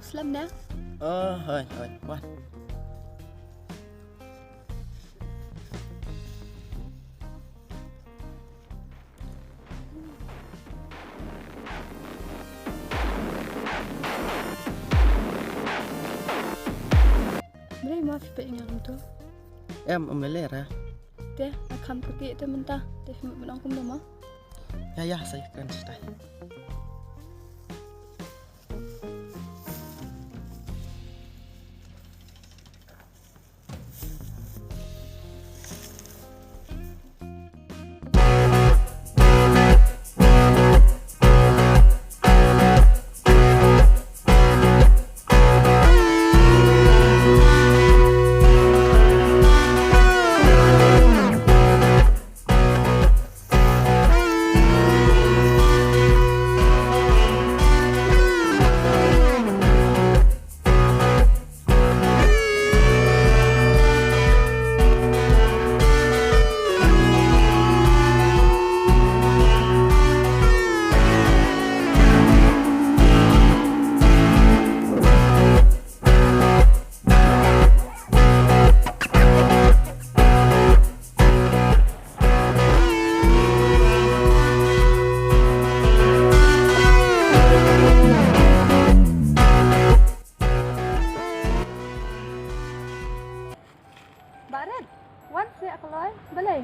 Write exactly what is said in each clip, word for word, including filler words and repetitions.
Slem ne? Oh, hoi, hoi, wan. Balei ma phi peit ïa nga kumto? Em, ym lei lei re. Te, nga kham kyrkieh te mynta, te phi mut ban ong kumno ma? Ïa, ïa, sa ïakren shatai. Bah Rit, wan seh kloi, balei?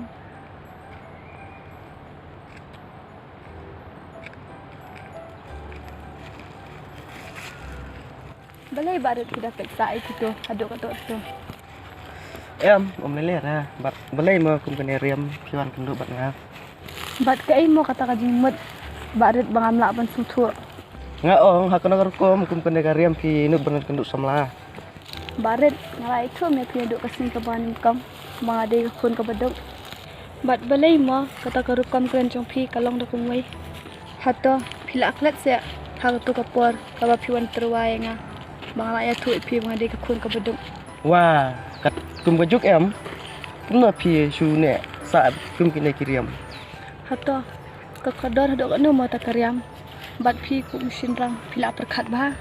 Balei Bah Rit phi da peit sah ïa kito haduh kato to? Em, ym lei lei re. Bad balei mo kum kane riam phi wan kynduh bad nga? Bad kaei mo kata ka jingmut Bah Rit ba ngam lah ban sngewthuh? Nga ong ha kano ka rukom kum kane ka riam phi nud ban kynduh samla? Bah Rit, nga la ïathuh ïa phi naduh ka sngi kaba nyngkong ba nga dei ka khun kaba duk. Bad balei mo kata ka rukom kren jong phi ka long da kumwei? Hato phi la klet seh ha kato ka por kaba phi wan tyrwa ïa nga ba nga la ïathuh ïa phi ba nga dei ka khun kaba duk? Wah, kat kum ka juk em. Kumno phi shu neh sah kum kine ki riam? Hato ka kordor haduh katno mo ta ka riam? Bad phi kum u shynrang phi la pyrkhat bha?